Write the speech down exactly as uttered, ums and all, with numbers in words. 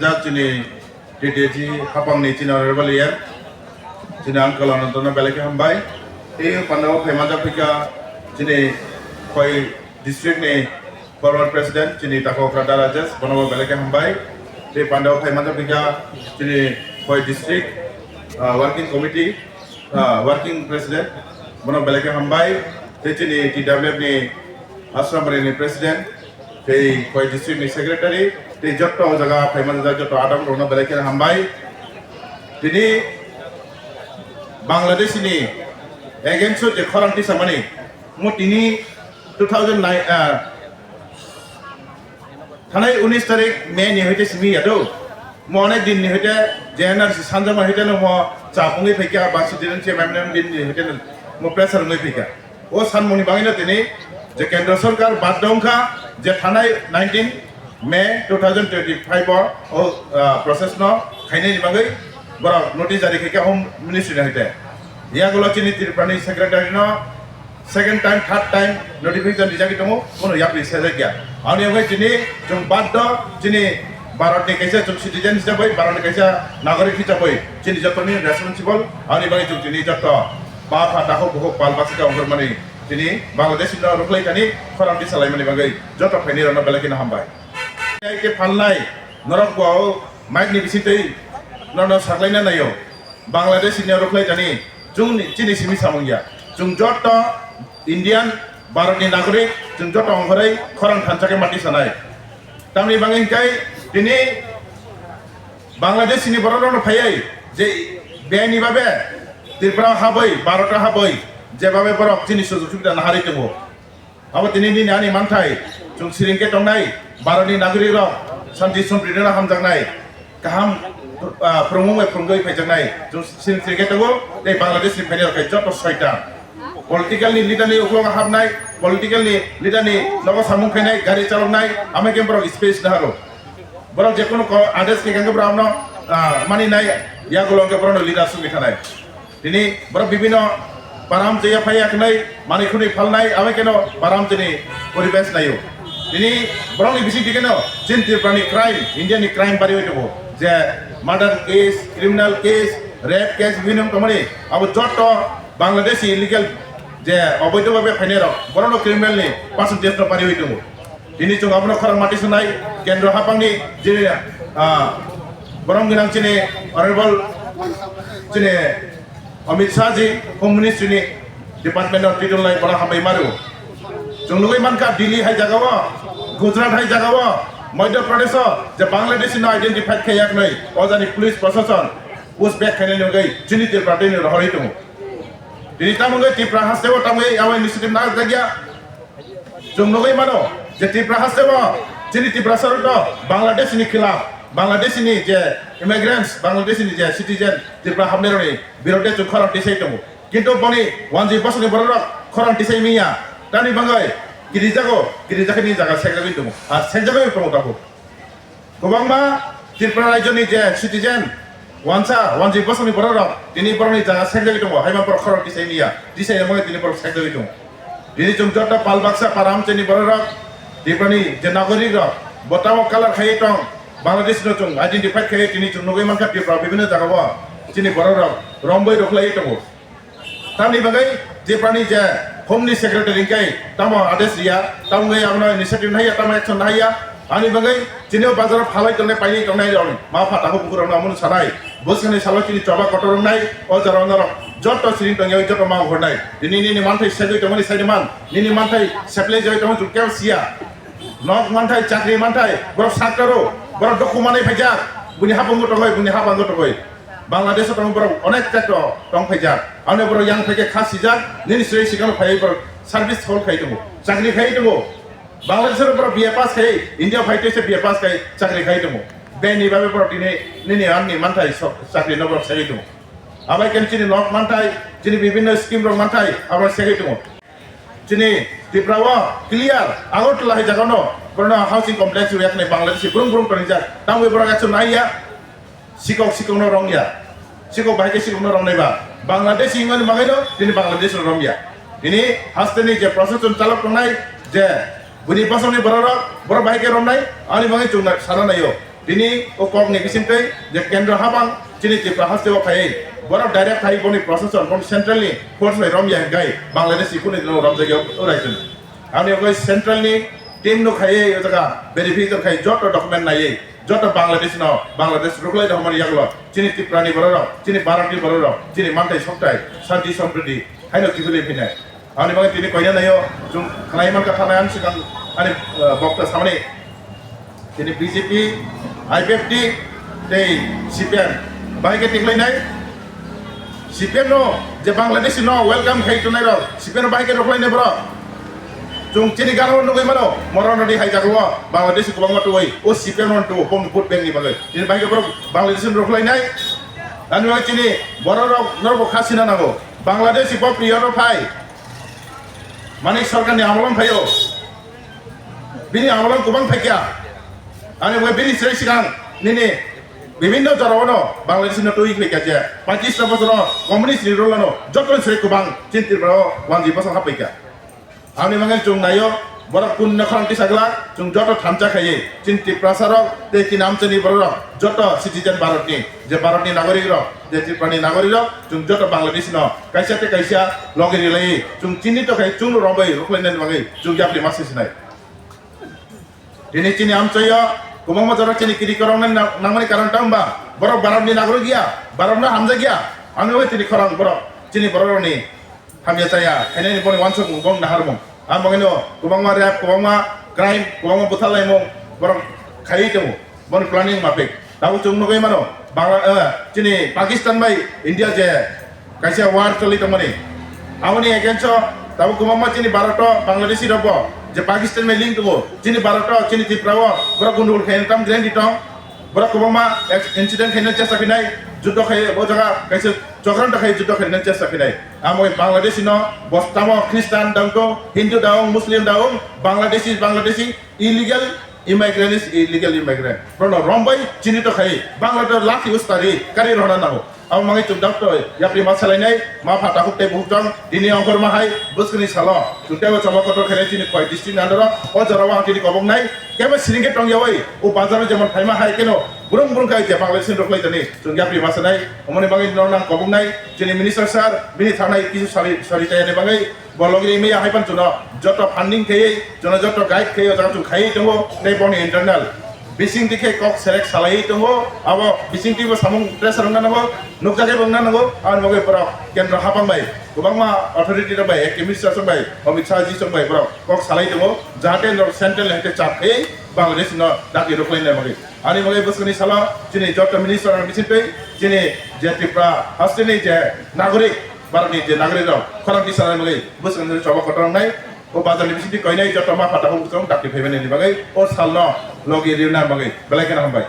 Jak chini T T A C hapangni chini honorable E M, chini uncle Anantono belai khe hambai. Tei pandao phaima jak phika chini Khowai district ni former president chini Takhokra Da Rajesh, bono bo belai khe hambai. Tei pandao phaima jak phika chini Khowai district, ah, working committee, ah, working president, bono belai khe hambai. Tei chini T W F ni Ashram Bari ni president, tei Khowai district ni secretary, tei jotto o jaga phaima jotto adamrokno belai kheno hambai. Tini Bangladesh ni against o je khorang tisamani, mo tini two thousand nine, ah, thanai unis tarik May ni hoite simi ya do. Mo onek din ni hoite J N R C sanjama hoite no mo cha pungwi phaikha, ba sudin se memorandum din ni hoite no mo pressure wngwi phaikha. O sanmungni bagwino tini je Kendra Sorkar baddo wngkha je thanai nineteen May two thousand twenty-five o, o, ah, process no khainani bagwi borok notice jari khaikha Home Ministry ni hoite. Yagulo chini Tripura ni secretary no second time, third time notification rijagwi tongo, bono yapri sejakya. Ani bagwi chini chwng baddo chini Bharat ni kaisa chwng citizen hisabai, Bharat ni kaisa nagorik hisabai chini jotoni responsible, ani bagwi chwng chini jotto ba pha takhuk bukhuk pal baksa khe ongkhormani tini Bangladesh no rwkhlai thani khorang tisalaimani bagwi joto phaini rokno belai kheno hambai. Tei khe phalnai norok bo mic ni bisingtwi norokno saklaina naio. Bangladesh ni rwkhlai thani chwngni chini simi samung ya. Chwng joto Indian, Bharat ni nagorik, chwng joto ongkhorwi khorang thansa khe mati sanai. Tamni bagwi hinkhe tini Bangladesh ni borok rokno phaiwi je beni babe Tripura habwi, Bharat habwi, je babe borok chini sujug subida naharwi tongo. Abo tini nini ani manthai, chwng siring khe tongnai, Bharat ni nagorik rok, santi sompri rwna hamjaknai, kaham, ah, phwrwngmung bai phwrwngwi phaijaknai, chwng siring siring khe tongo, tei Bangladesh ni phainai rok khe joto soitan. Political ni leader ni uklogo hapnai, political ni leader ni nogo samung khainai, gari chaloknai, amai khe borok space naharo. Borok je kono ko-, others ni kangke borok no, ah, mani nai, yagulo hwnkhe borok no leader songwi thanai. Tini borok bibino param je yaphai yaknai, mani khunui phalnai, amai keno param chini poribesh naio. Tini borok ni bising tikeno chin Tripura ni crime, India ni crime bariwi tongo. Je murder case, criminal case, rape case, bibino wng tongmani, abo jotto Bangladeshi illegal je oboido babe phainai rok, borok no criminal ni percentage no bariwi tongo. Tini chwng abono khorang mati swnai, kendro haphangni je, ah, borom gwnang chini honorable chini Amit Shah ji, Home Ministry ni department o title lai bono hambai maru. Chwng nugwi mankha Delhi hai jagao, Gujarat hai jagao, Madhya Pradesh o je Bangladeshi no identify khaiyaknai, o jani police proshashan push back khainai nugwi chini Tripura tini rohorwi tongo. Tini tamungwi Tripura hasteo tamungwi abo initiative na jakya. Chwng nugwi mano je Tripura hasteo chini Tiprasa rok no Bangladesh ni khilaf, Bangladesh ni je immigrants, Bangladesh ni je citizen Tripura hamnai rokni birode chwng khorang tisai tongo. Kintu boni wanjwi bosongni borok rok khorang tisai miya. Tamni bagwi kirijago, kirijakhe ni jaga sekjagwi tongo. Ar sekjagwi tongo tabuk. Kwbangma Tripura rajyoni je citizen, wansa, wanjwi bosongni borok rok, tini borokni jaga sekjagwi tongo, haima borok khorok tisai miya, tisai mani tini borok sekjagwi tongo. Tini chwng joto pal baksa para amchaini borok rok, Tripurani je nagorik rok, bo tabok color khaiwi tong, Bangladesh no chwng identify khaiwi tini chwng nugwi mankha Tripura bibhinno jagao chini borok rok romwi rwkhlaiwi tongo. Tamni bagwi Tripurani je Home ni Secretary hwnkhe tamo ades riya, tamo wngwi abono initiative naiya, tamo action naiya. Ani bagwi chini o bazaro phalwi tongnai, pailwi tongnai rok ma pha takhuk bukhuk rokno omono sanai. Bwskangni salo chini choba kotor wngnai, o jora norok joto siring tongya, joto ma hwnai. Tini nini manthai segwi tongmani saidi man, nini manthai seplai jagwi tongmani chwng kebo siya. Nok manthai, chakri manthai, borok saktaro, borok dokhuk manwi phaijak, buini habango tongoi, buini habango tongoi. Bangladesh o tongo borok onek tekto tong phaijak. Ano borok yang phaikhe kha sijak, nini sri sikano phaiwi borok service hol khai tongo, chakri khai tongo. Bangladesh o borok B A pass khai, India phai tei se B A pass khai chakri khai tongo. Beni bagwi borok tini nini anni manthai sok chakri no borok segwi tongo. Abai khe chini nok manthai, chini bibhinno scheme rok manthai, abo segwi tongo. Chini Tripura o clear, Agartala hai jaga no, borok no housing complex rwya khwnai Bangladeshi, brum brum tonijak, tamwi borok action naiya, sikok sikok no rongya, sikok bahai khe sikok no rongnai ba, Bangladeshi wngmani bagwi no tini Bangladesh no romya. Tini haste ni je procession chalok tongnai, je bini bosong ni borok rok, borok bahai khe romnai, ani bagwi chwng sana naio. Tini o kok ni bising twi je kendro habang chini Tripura haste o phai, borok direct phai boni procession, boni central ni force bai rom ya hinkhe Bangladesh ikuni dino rom jagya o raijoni. Ani ogai central ni team no khai o jaga verification khai joto document nai joto Bangladesh no Bangladesh ruklai da homani yaglo chini Tripura ni borok rok, chini Bharat ni borok rok, chini mantai soktai santi sampriti haino kibili phinai. Ani bagwi tini koina naio, chwng khlai mankha thanai ang swkang ani, eh, bokta samani. Tini B J P, I P F T, tei C P M. Bahai khe tikhlainai. C P M no je Bangladeshi no welcome khai tongnai rok, C P M no bahai khe rwkhlainai borok. Chwng chini gana o nugwi mano, Morano di hai jaga o Bangladeshi kwbangma tubui, o C P M no tubu, bongni vote bank ni bagwi. Tini bahai khe borok Bangladeshi no rwkhlainai. Ani bagwi chini borok rok, norok bo kha sina nango. Bangladeshi bo priyo no phai. Manik Sarkar ni amolong phaio. Bini amolong kwbang phaikya. Ani bai bini srei sikang nini bibinno jorao no Bangladesh no twi phaikya je. Pachis ta bosoro communist ni role no joto srei kwbang chini Tripura o wanji bosong haphaikya. Ani mangai chwng naio borok kun no khorang tisa glak chwng joto thansa khaiwi chini Tiprasa rok tei chini amchani borok rok joto citizen Bharat ni je Bharat ni nagorik rok je Tripura ni nagorik rok chwng joto Bangladesh no kaisa tei kaisa logi rilai chwng chini to khai chwng rombai rwkhlainani bagwi chwng yapri ma sisinai. Tini chini amchoyo kwbangma jora chini kiri koroknani na-, nangmani karon tamo ba borok Bharat ni nagorik ya, Bharat no hamjak ya, ang bai tini khorang borok chini borok rok ni hamya chaya khainani boni wansuk bong naharmung. Ang bagwino kwbangma rape, kwbangma crime, kwbangma butharlaimung borok khaiwi tongo. Boni planning mapik. Tabuk chwng nugwi mano, Bangla, eh, chini Pakistan bai India je kaisa war choli tongmani. Aboni against o tabuk kwbangma chini Bharat o Bangladeshi rok bo je Pakistan bai link tongo. Chini Bharat o, chini Tripura o borok gundugul khaina tam guarantee tong. Borok kwbangma ex-, incident khaina chesta khainai, juddo khai o jaga kaisa chokranto khai juddo khaina chesta khainai. Amo Bangladeshi no bo tamo Christian da wng tong, Hindu da wng, Muslim da wng, Bangladeshi is Bangladeshi, illegal immigrant is illegal immigrant. Borokno rombai chini to khai, Bangladesh lathi ustari kari rohna nango. Abo mangai chwng doctor yapri ma salainai, ma pha takhuk tei bukhuk tong, tini ongkhor ma hai, bwskangni salo, chwng teibo chama kotor khainai chini khoi district ni under o, o jora o ang tini kobok nai, kebo siring khe tong yawi, o bazar o jemon phaima hai keno, burung burung khai je Bangladesh ni rok lai tani, chwng yapri ma sanai, omoni bagwi no nang kobok nai, chini minister sir, bini thanai kisu sari, sari chaya ni bagwi, Bologri mia hai pan chuno joto funding khaiwi, chuno joto guide khaiwi, o jaga chung khaiwi tongo, tei boni internal. Bising tikhe kok select salaiwi tongo, abo bising tibo samung pressure wngna nango, nukjagwi wngna nango, aboni bagwi borok kendro hapang bai, kwbangma authority rok bai, Active Minister song bai, Amit Shah ji song bai borok kok salai tongo, jahate norok central hai khe chap khaiwi Bangladesh no dati rwkhlaina bagwi. Ani bagwi bwskangni salo chini joto minister rok bising twi chini je Tripura hasteni je nagorik, Bharatni je nagorik rok khorang tisana bagwi bwskangni choba kotor wngnai. O bazarni bisingtwi koinai joto ma phataro bwskango dakti phaimani bagwi o salno logi riuna bagwi belai kheno hambai.